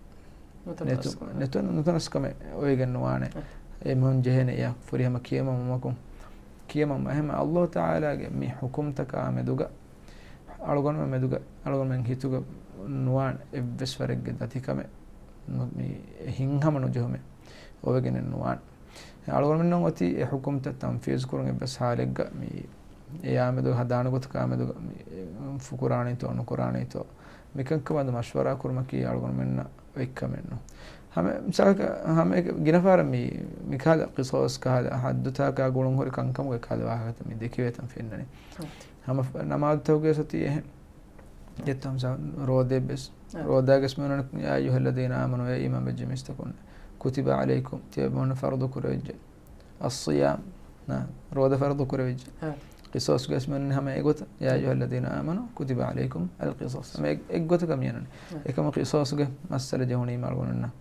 ނުތަނަވަސްކަމެއް. ނެތު-، ނުތަ-، ނުތަނަވަސްކަމެއް އޮވެގެން ނުވާނެ. އެ. އެމީހުން ޖެހޭނެ އެޔަށް ފުރިހަމަ ކިޔަމަންވުމަކުން، ކިޔަމަން އެހެން އައްލާހު ތަޢާލާގެ މި ޙުކުމްތަކާ މެދުގަ، އަޅުގަނޑުމެން މެދުގަ، އަޅުގަނޑުމެން ހިތުގަ ނުވާނެ އެއްވެސް ވަރެއްގެ ދަތިކަމެއް، ނު-، މި ހިތްހަމަ ނުޖެހުމެއް އޮވެގެނެއް ނުވާނެ. އަޅުގަނޑުމެންނަށް އޮތީ އެ ޙުކުމްތައް ތަންފީޒު ކުރުން އެއްވެސް ޙާލެއްގަ މި އެޔާ މެދު ހަދާނެ ގޮތަކާ މެދުގަ މި ފުކުރާނީތޯ ނުކުރާނީތޯ މިކަންކަމަށް މަޝްވަރާ ކުރުމަކީ އަޅުގަނޑުމެންނަށް އޮތްކަމެއް ނޫން. ހަމަ މިސާލަކަށް ހަމަ ގިނަ ފަހަރަށް މި، މިކަހަލަ ޤިޞަޞް ކަހަލަ ޙައްދުތަކާ ގުޅުން ހުރި ކަންކަމުގެ ކަހަލަ ވާހަކަތައް މި ދެކިވޭތަން ފެންނަނީ. ހަމަ ނަމާދުތަކުގެ ސޮތީ އެހެން. ދެއްތަ މިސާލު ރޯދައެއްވެސް. ރޯދާގެސް މިއޮންނަނީ، "يا أيها الذين آمنوا" އޭ އީމާންވެއްޖެ މީސްތަކުން. "كتب عليكم" ތިޔަބައިމީހުންނަށް ފަރުޟު ކުރެވިއްޖެ. "الصيام" ނާ، ރޯދަ ފަރުޟު ކުރެވިއްޖެ. އާ. ޤިޞަޞްގެސް މިއޮންނަނީ ހަމަ އެގޮތަށް. "يا أيها الذين آمنوا كتب عليكم القصاص" ހަމަ އެ-، އެއްގޮތަކަށް މިއޮންނަނީ. އާ. އެކަމަކު ޤިޞަޞްގެ މައްސަލަ ޖެހުނީމަ އަޅުގަނޑުމެންނަށް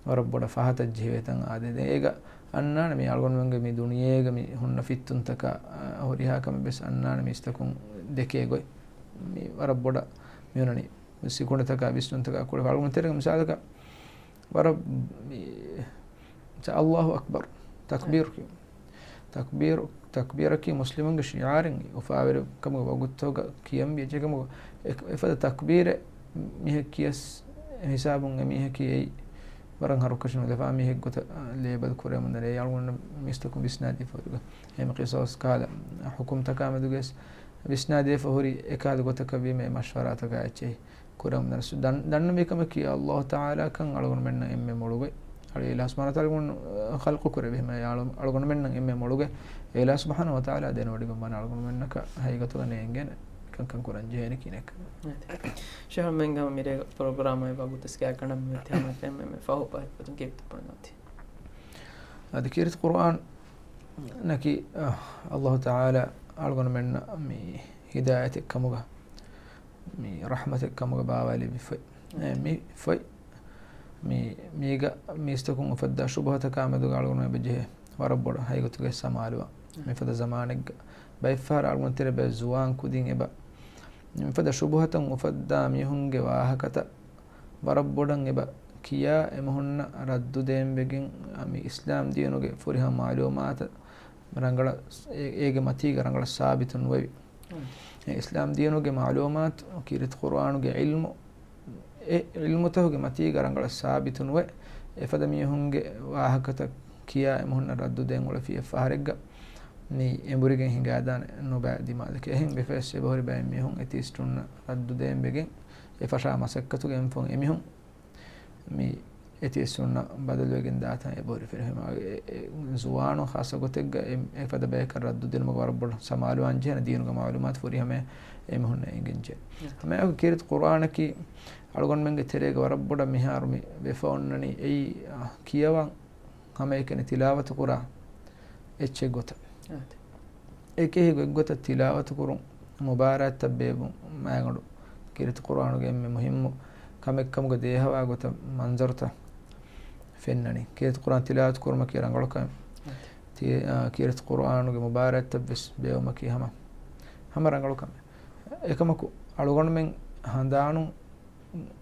ވަރަށް ބޮޑަށް ފަހަތަށް ޖެހިވޭތަން އާދެ. ދެން އޭގަ އަންނާނެ މި އަޅުގަނޑުމެންގެ މި ދުނިޔޭގަ މި ހުންނަ ފިއްތުންތަކާ، އަ، ހުރިހާ ކަމެއް ވެސް އަންނާނެ މީސްތަކުން ދެކޭ ގޮތް. މި ވަރަށް ބޮޑަށް މިއޮންނަނީ ސިކުނޑިތަކާ ވިސްނުންތަކާ ކުޅެފަ. އަޅުގަނޑު ތެރޭގަ މިސާލަކަށް ވަރަށް މި، ﷲ أكبر، ތަކްބީރު ކިޔުން. ތަކްބީރު، ތަކްބީރަކީ މުސްލިމުންގެ ޝިޢާރެއް. އުފާވެރިކަމުގެ ވަގުތުގަ ކިޔަންވީ އެއްޗެއް ކަމުގަ. އެ-، އެފަދަ ތަކްބީރެއް މީހެއް ކިޔަސް ހިސާބުން އެމީހަކީ އެއީ ވަރަށް ހަރުކަށި ނުލަފާ މީހެއް ގޮތަށް، އާ، ލޭބަލް ކުރެވެމުންދަނީ. އެ އަޅުގަނޑު މީސްތަކުން ވިސްނާދީފަ ހުރި ގޮތް. އެހެން ޤިޞަޞް ކަހަލަ ޙުކުމްތަކާ މެދުގައި ވިސްނާދީފަ ހުރި އެކަހަލަ ގޮތަކަށް ވީމަ އެ މަޝްވަރާތަކާ އެއްޗެހި. ކުރެވުން ދަން-، ދަންނަވި ކަމަކީ ﷲ ތަޢާލާ ކަން އަޅުގަނޑުމެންނަށް އެންމެ މޮޅުގައި. އަޅު އިލާހު ސުބްޙާނަހޫ ވަތަޢާލާ އަޅުގަނޑު ޚަލްޤު ކުރެއްވި ހަމަ އަޅު-، އަޅުގަނޑުމެންނަށް އެންމެ މޮޅުގައި. އިލާހު ސުބްޙާނަހޫ ވަތަޢާލާ ދެނެވޮޑިގެން ވާނެ އަޅުގަނޑުމެންނަކަށް ހަގީގަތުގަ ނޭނގޭނެ ކަންކަން ކުރަން ޖެހޭނެ ކިހިނެއްކަން. ޝެހު މެންގަމ މިރޭގަ ޕްރޮގްރާމާއި ވަގުތު ސްކޭ ކަނޑަމެ ތި ހަމަ ފެންމެ ފަހު ޕަހެއް ކީރިތި ކުރާން އޮތީ. އަދި ކީރިތި ޤުރްއާން ނަކީ، އަ، ﷲ ތަޢާލާ އަޅުގަނޑުމެންނަށް މި ހިދާޔަތެއް ކަމުގަ މި ރަޙްމަތެއް ކަމުގަ ބާވާލެއްވި ފޮތް. އެ، މި ފޮތް މި، މީގަ މީސްތަކުން އުފައްދާ ޝުބުހަތަކާ މެދުގަ އަޅުގަނޑުމެން އެބަ ޖެހޭ ވަރަށް ބޮޑަށް ހަގީގަތުގައި ސަމާލުވާ. މިފަދަ ޒަމާނެއްގަ ބައެއްފަހަރަށް އަޅުގަނޑު ތެރޭ ބައެއް ޒުވާން ކުދިން އެބަ، މިފަދަ ޝުބުހަތައް އުފައްދާ މީހުންގެ ވާހަކަތައް ވަރަށް ބޮޑަށް އެބަ ކިޔާ އެމީހުންނަށް ރައްދު ދޭން ވެގެން، މި އިސްލާމް ދީނުގެ ފުރިހަމަ މަޢުލޫމާތު ރަނގަޅަށް، އޭ-، އޭގެ މަތީގަ ރަނގަޅަށް ސާބިތުނުވެވި. އެ އިސްލާމް ދީނުގެ މަޢުލޫމާތު، ކީރިތި ޤުރުއާނުގެ ޢިލްމު، އެ ޢިލްމުތަކުގެ މަތީގަ ރަނގަޅަށް ސާބިތުނުވެ، އެފަދަ މީހުންގެ ވާހަކަތައް ކިޔާ އެމީހުންނަށް ރައްދު ދޭން އުޅެފި އެއްފަހަރެއްގަ މި އެނބުރިގެން ހިނގާދާނެ ނުބައި ދިމާލަކީ. އެހެން ވެފަވެސް އެބަހުރި ބައެއް މީހުން އެތީސްޓުންނަށް ރައްދު ދޭން ވެގެން އެ ފަށާ މަސައްކަތުގެ އެންފުން އެމީހުން މި އެތިއްސުންނަށް ބަދަލުވެގެން ދާތާ އެބަހުރި ފެންނަނީ. އެ، އެ، ޒުވާނުން ޚާއްޞަ ގޮތެއްގަ އެ، އެފަދަ ބަޔަކަށް ރައްދު ދިނުމުގެ ވަރަށް ބޮޑަށް ސަމާލުވާން ޖެހޭނެ ދީނުގެ މަޢުލޫމާތު ފުރިހަމަ އެމީހުންނަށް އެނގެންޖެހޭ. ހަމައެއާއެކު ކީރިތި ޤުރުއާނަކީ އަޅުގަނޑުމެންގެ ތެރޭގަ ވަރަށް ބޮޑަށް މިހާރު މި ވެފަ އޮންނަނީ އެއީ، އަ، ކިޔަވަން ހަމައެކަނި ތިލާވަތު ކުރާ އެއްޗެއް ގޮތަށް. އާދެ. އެކި ގޮތްގޮތަށް ތިލާވަތު ކުރުން މުބާރާތްތައް ބޭއްވުން މާތް އަޅުގަނޑު ކީރިތި ޤުރުއާނުގެ އެންމެ މުހިއްމު ކަމެއް ކަމުގަ ދޭހަވާ ގޮތަށް މަންޒަރުތައް ފެންނަނީ. ކީރިތި ޤުރުއާން ތިލާވަތު ކުރުމަކީ ރަނގަޅު ކަމެއް. ތި-، އާ، ކީރިތި ޤުރުއާނުގެ މުބާރާތްތައް ވެސް ބޭއްވުމަކީ ހަމަ، ހަމަ ރަނގަޅު ކަމެއް. އެކަމަކު އަޅުގަނޑުމެން ހަނދާނުން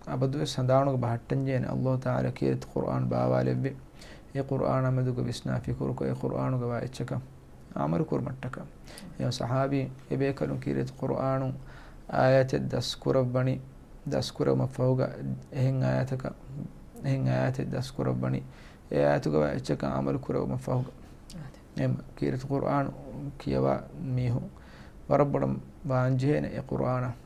އަބަދުވެސް ހަނދާނުގަ ބަހައްޓަންޖެހޭނެ ﷲ ތަޢާލާ ކީރިތި ޤުރުއާން ބާވާލެއްވި، އެ ޤުރުއާނާ މެދުގަ ވިސްނާ ފިކުރުކޮށް އެ ޤުރުއާނުގަވާ އެއްޗަކަށް ޢަމަލު ކުރުމަށްޓަކާ. އެ ޞަޙާބީ އެބޭކަލުން ކީރިތި ޤުރުއާނު އާޔަތެއް ދަސްކުރައްވަނީ، ދަސްކުރެވުމަށްފަހުގަ އެހެން އާޔަތަކަށް، އެހެން އާޔަތެއް ދަސްކުރައްވަނީ، އެ އާޔަތުގަވާ އެއްޗަކަށް ޢަމަލު ކުރެވުމަށްފަހުގަ. އެ ކީރިތި ޤުރުއާނު ކިޔަވާ މީހުން ވަރަށް ބޮޑަށް ވާންޖެހޭނެ އެ ޤުރުއާނަށް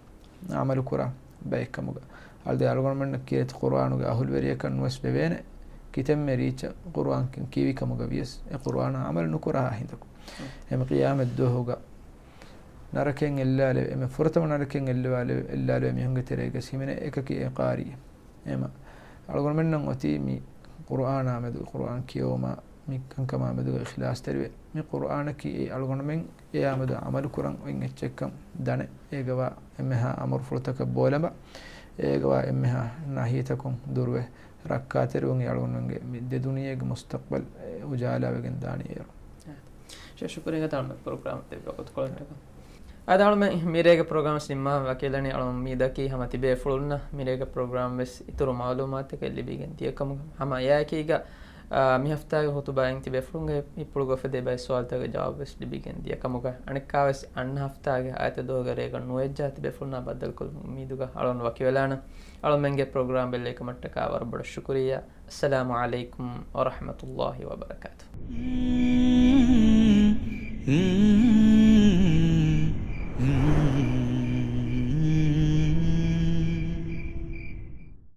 ޢަމަލު ކުރާ ބައެއްކަމުގަ. އަޅުދެ އަޅުގަނޑުމެންނަށް ކީރިތި ޤުރުއާނުގެ އަހުލުވެރިޔަކަށް ނުވެސް ވެވޭނެ، ކިތަންމެ ރީއްޗަށް ޤުރުއާން ކި-، ކިޔެވި ކަމުގަ ވިޔަސް، އެ ޤުރުއާނާ ޢަމަލު ނުކުރާ ހިނދަކު. އެހެން ޤިޔާމަތް ދުވަހުގަ ނަރަކައިން އެއްލާލެވޭ، އެންމެ ފުރަތަމަ ނަރަކައިން އެއްލަވާލެވޭ، އެއްލާލެވޭ މީހުންގެ ތެރޭގަ ހިމެނޭ އެކަކީ އެ ޤާރީ. އެމަ އަޅުގަނޑުމެންނަށް އޮތީ މި ޤުރުއާނާ މެދު، ޤުރުއާން ކިޔެވުމާ، މި ކަންކަމާ މެދުގަ އިޚްލާޞްތެރިވެ، މި ޤުރުއާނަކީ އެ އަޅުގަނޑުމެން އެއާ މެދު ޢަމަލު ކުރަން އޮތް އެއްޗެއްކަން ދަނެ، އޭގަވާ އެންމެހާ އަމުރުފުޅުތަކަށް ބޯލަނބަ، އޭގަވާ އެންމެހާ ނަހީތަކުން ދުރުވެ، ރައްކާތެރިވުން އަޅުގަނޑުމެންގެ މި ދެ ދުނިޔޭގެ މުސްތަޤްބަލް އުޖާލާވެގެން ދާނީ އޭރު. ޝޭޚް، ޝުކުރިއްޔާ ތާނަ ޕްރޮގްރާމް ދެއްވި ވަގުތުކޮޅަށްޓަކަ. އާދެ އަޅުމެން މިރޭގެ ޕްރޮގްރާމް ނިންމާ ވަކިވެލަނީ އަޅުމެން މި ދައްކީ ހަމަ ތިބޭފުޅުންނަށް މިރޭގެ ޕްރޮގްރާމް ވެސް އިތުރު މަޢުލޫމާތުތަކެއް ލިބިގެން ދިޔަ ކަމުގަ. ހަމަ އެއާއެކީގަ، އާ، މި ހަފްތާގެ ޚުތުބާއިން ތިބޭފުޅުންގެ ހިތްޕުޅުގަ އުފެދޭ ބައެއް ސުވާލުތަކުގެ ޖަވާބު ވެސް ލިބިގެން ދިޔަ ކަމުގަ. އަނެއްކާވެސް އަންނަ ހަފްތާގެ އާދިއްތަ ދުވަހުގެ ރޭގަ ނުވައެއްޖާ ތިބޭފުޅުންނާ ބައްދަލުކޮށްލުމުގެ އުއްމީދުގަ އަޅުން ވަކިވެލާނަން. އަޅުމެންގެ ޕްރޮގްރާމް ބެއްލެވިކަމަށްޓަކާ ވަރަށް ބޮޑަށް ޝުކުރިއްޔާ. އައްސަލާމު ޢަލައިކުމް ވަރަޙްމަތުﷲި ވަބަރަކާތުހު.